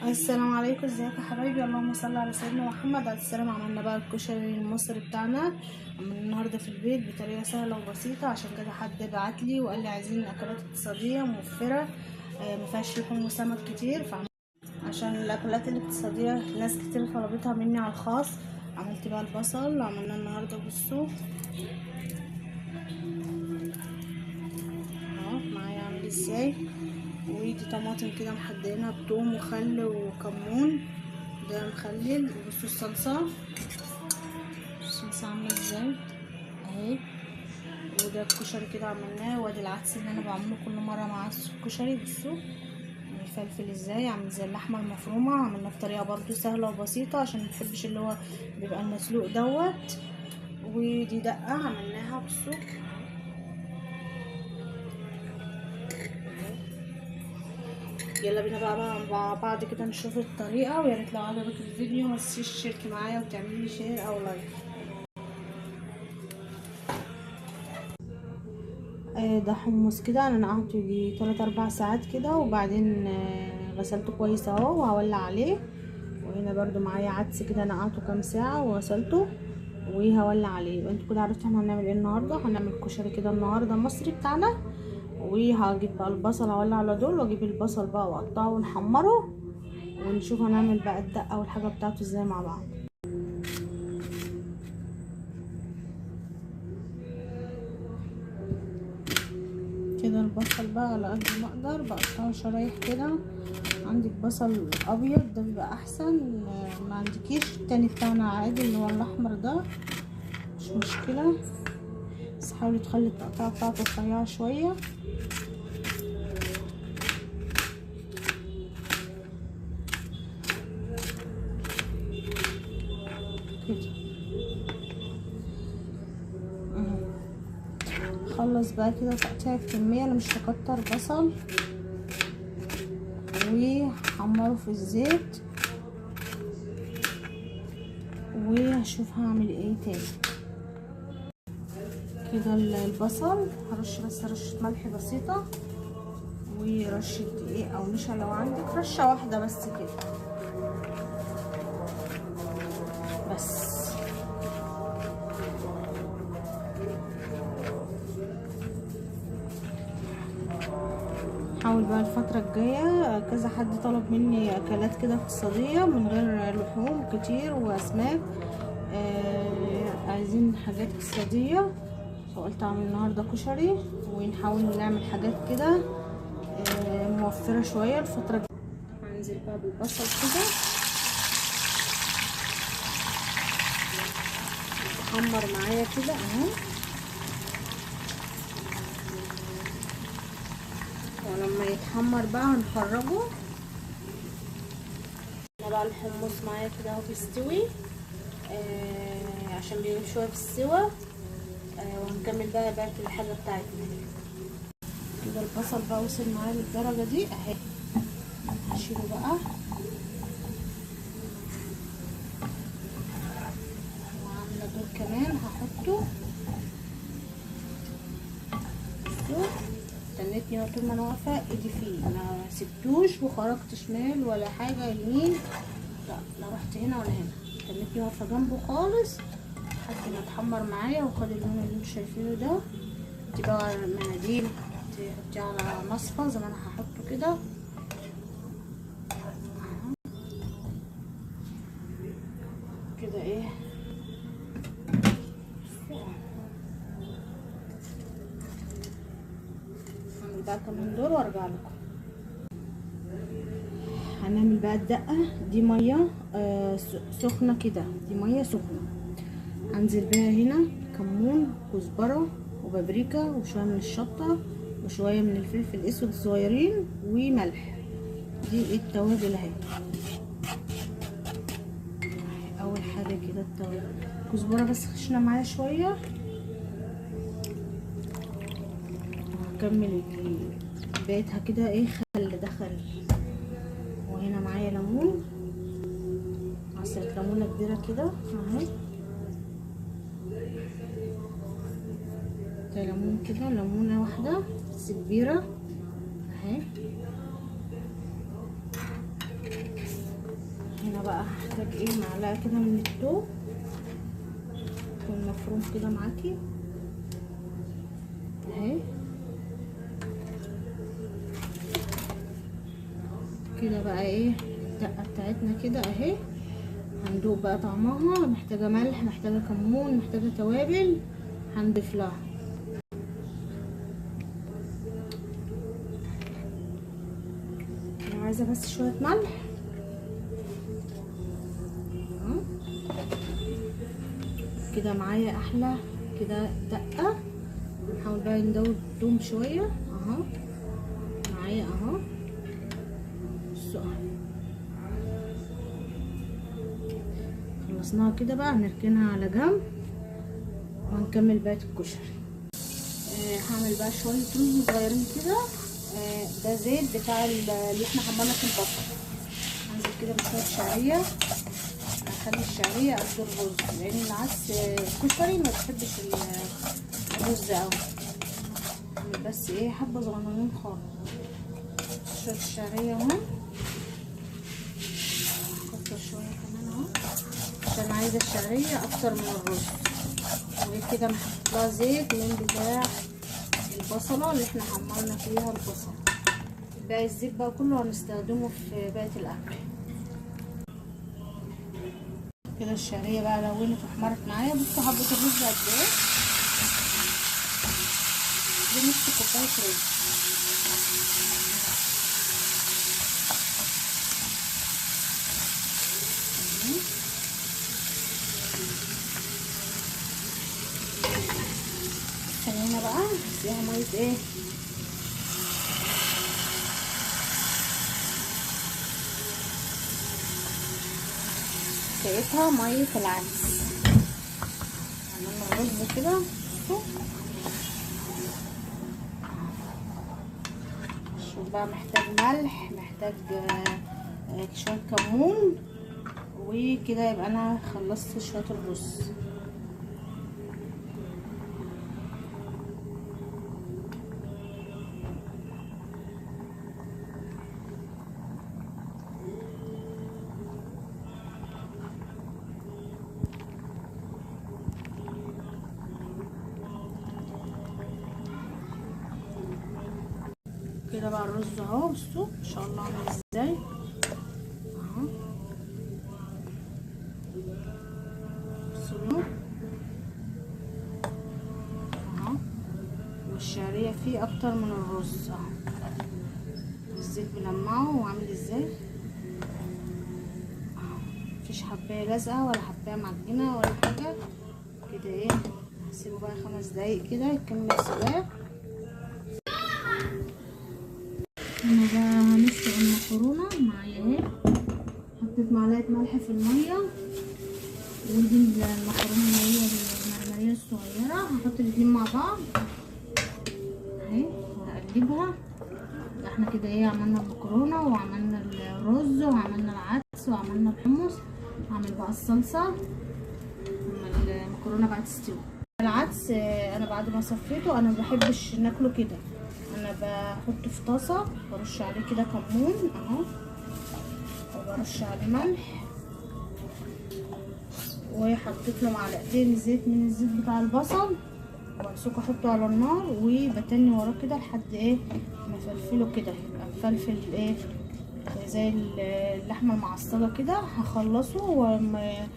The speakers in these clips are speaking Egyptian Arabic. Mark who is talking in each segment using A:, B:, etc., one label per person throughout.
A: السلام عليكم، ازيكم يا حبايبي؟ اللهم صل على سيدنا محمد عليه السلام. عملنا بقى الكشري المصري بتاعنا النهارده في البيت بطريقة سهلة وبسيطة. عشان كده حد بعت لي وقال لي عايزين اكلات اقتصادية موفره ما فيهاش لحوم وسمك كتير، عشان الاكلات الاقتصادية ناس كتير طلبتها مني على الخاص. عملت بقى البصل، عملناه النهارده. بصوا اهو معايا عامل ازاي. ودي طماطم كده محدقينها بتوم وخل وكمون، ده مخلل. وبصوا الصلصه، الصلصه عامله ازاي اهي. وده الكشري كده عملناه، وادي العدس اللي انا بعمله كل مرة مع الكشري. بصوا الفلفل ازاي عامل زي اللحمة المفرومه، عملناه بطريقة برضو سهلة وبسيطة عشان متحبش اللي هو بيبقى المسلوق دوت. ودي دقه عملناها. بصوا يلا بينا بقى مع بعض كده نشوف الطريقة. ويا ريت لو عجبك الفيديو ما تنسيش تشاركي معايا وتعملي share او like. ده حمص كده انا نقعته يجي 3 4 ساعات كده، وبعدين غسلته كويس اهو وهولع عليه. وهنا برده معايا عدس كده نقعته كام ساعة وغسلته وهولع عليه. يبقى انتوا كده عرفتوا احنا هنعمل ايه النهارده. هنعمل كشري كده النهارده مصري بتاعنا. وهجيب بقى البصل هولع على دول، واجيب البصل بقى واقطعه ونحمره، ونشوف هنعمل بقى الدقة والحاجة بتاعته ازاي مع بعض. كده البصل بقى على قد ما اقدر بقطعه شرايح كده. عندك بصل ابيض ده بيبقى احسن، ما عندكيش التاني بتاعنا عادي اللي هو الاحمر ده مش مشكلة، بس حاولي تخلي التقطيعه بتاعته رفيعة شوية. كده خلص بقى كده تقطيع الكمية. انا مش هكتر بصل، وحمره في الزيت وهشوف هعمل ايه تاني. كده البصل هرش بس رشه ملح بسيطة ورشه دقيق او نشا لو عندك، رشه واحدة بس كده بس. حاول بقى الفترة الجاية، كذا حد طلب مني اكلات كده اقتصادية من غير لحوم كتير واسماك، عايزين حاجات اقتصادية، فقلت اعمل النهارده كشري ونحاول نعمل حاجات كده موفره شوية الفترة الجاية. هنزل بقى بالبصل كده يتحمر معايا كده اهو. ولما يتحمر بقى هنخرجه. انا بقى الحمص معايا كده اهو بيستوي، عشان بيغيب شوية في السوا، وهنكمل بقى باقي الحاجة بتاعتنا. كده البصل بقى وصل معايا للدرجة دي اهي، هشيله بقى وعامله دول كمان هحطه. بصوا استنيتني طول ما انا واقفة ايدي فيه، ما سبتوش وخرجت شمال ولا حاجة يمين، لا لا رحت هنا ولا هنا، استنيتني واقفة جنبه خالص لحد ما اتحمر معايا وخد اللون اللي انتوا شايفينه ده. دي بقى مناديل تحطيه على مصفى زي ما انا هحطه كده كده ايه. هعمل بقى كمان دول وارجع لكم. هنعمل بقى الدقة دي مية سخنة كده، دي مية سخنة هنزل بيها هنا كمون كزبره وبابريكا وشوية من الشطه وشوية من الفلفل الاسود الصغيرين وملح. دي التوابل اهي. اول حاجة كده التوابل، كزبره بس خشنه معايا شوية، وهكمل بقيتها كده ايه خل، ده خل. وهنا معايا ليمون، عصره ليمونه كبيرة كده اهي، ده ليمون كده، ليمونه واحدة بس كبيرة اهي. هنا بقى هحتاج ايه، معلقه كده من التوم يكون مفروم كده معاكي اهي كده. بقى ايه الدقة بتاعتنا كده اهي، هندوق بقى طعمها. محتاجه ملح، محتاجه كمون، محتاجه توابل، هنضيف لها. انا عايزه بس شوية ملح كده معايا، احلى كده دقه. نحاول بقى ندوب الثوم شوية اهو معايا اهو. خلصناها كده بقى، هنركنها على جنب وهنكمل بقية الكشري. هعمل بقى شوية رز صغيرين كده. ده زيت بتاع اللي احنا حمرنا في البصل. هنزل كده بشوية شعرية، هخلي الشعرية قد الرز لان العدس الكشري ما بتحبش الرز قوي. بس ايه حبه صغننين خالص. شوية الشعرية اهو، كتر شوية كمان اهو عشان عايزه الشعرية اكتر من الرز. وكده انا حطيت لها زيت من بتاع البصله اللي احنا حمرنا فيها البصل. باقي الزيت بقى كله هنستخدمه في باقي الاكل. كده الشعرية بقى لونت وحمرت معايا. بصوا حبه الرز قد ايه، دي نص كوباية رز. خلينا بقى فيها مية ايه، سقيتها مية العدس. عملنا الرز كده. شوف بقى محتاج ملح، محتاج شوية كمون، وكده يبقى انا خلصت شوية الرز. كده بقى الرز اهو، بصوا ان شاء الله عامل ازاي اهو. بصوا اهو، والشعريه فيه اكتر من الرز اهو. الزيت بلمعه وعامل ازاي اهو، مفيش حبايه لازقه ولا حبايه معجنه ولا حاجة كده. ايه هسيبه بقى 5 دقايق كده يكمل سواه. انا بقى هنسلق المكرونه معايا اهي. حطيت معلقه ملح في المية، ودي المكرونه اللي هي المرمريه الصغيرة. هحط الاتنين مع بعض اهي وهقلبها. احنا كده ايه عملنا المكرونه وعملنا الرز وعملنا العدس وعملنا الحمص. هعمل بقى الصلصه لما المكرونه بقى تستوي. العدس انا بعد ما صفيته انا ما بحبش ناكله كده، انا بحطه في طاسه، برش عليه كده كمون اهو، وبرش عليه ملح، وحطيت له معلقتين زيت من الزيت بتاع البصل، وامسكه احطه على النار وبتني وراه كده لحد ايه ما فلفله كده، يبقى مفلفل ايه زي اللحمة المعصجه كده. هخلصه وما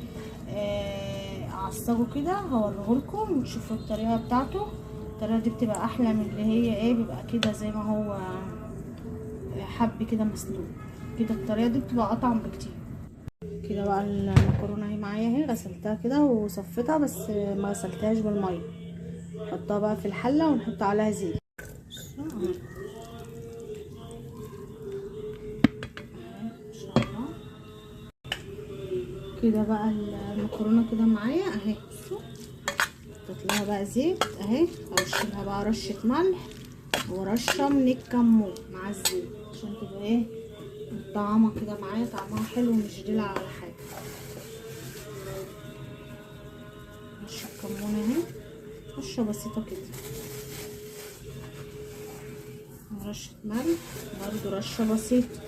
A: اعصجه كده هوريهولكم وتشوفوا الطريقة بتاعته. الطريقة دي بتبقى احلى من اللي هي ايه بيبقى كده زي ما هو حب كده مسلوق كده. الطريقة دي بتبقى اطعم بكتير. كده بقى المكرونه اهي معايا اهي، غسلتها كده وصفيتها بس ما غسلتهاش بالمية. نحطها بقى في الحلة ونحط عليها زيت. ان شاء الله كده بقى المكرونه كده معايا اهي. بصوا حطيت لها بقى زيت اهي، ارش لها بقى رشه ملح ورشه من الكمون مع الزيت عشان تبقى ايه طعمها كده معايا، طعمها حلو مش دلع ولا حاجة. رشه الكمون اهي، رشه بسيطة كده، رشه ملح برضو رشه بسيطة.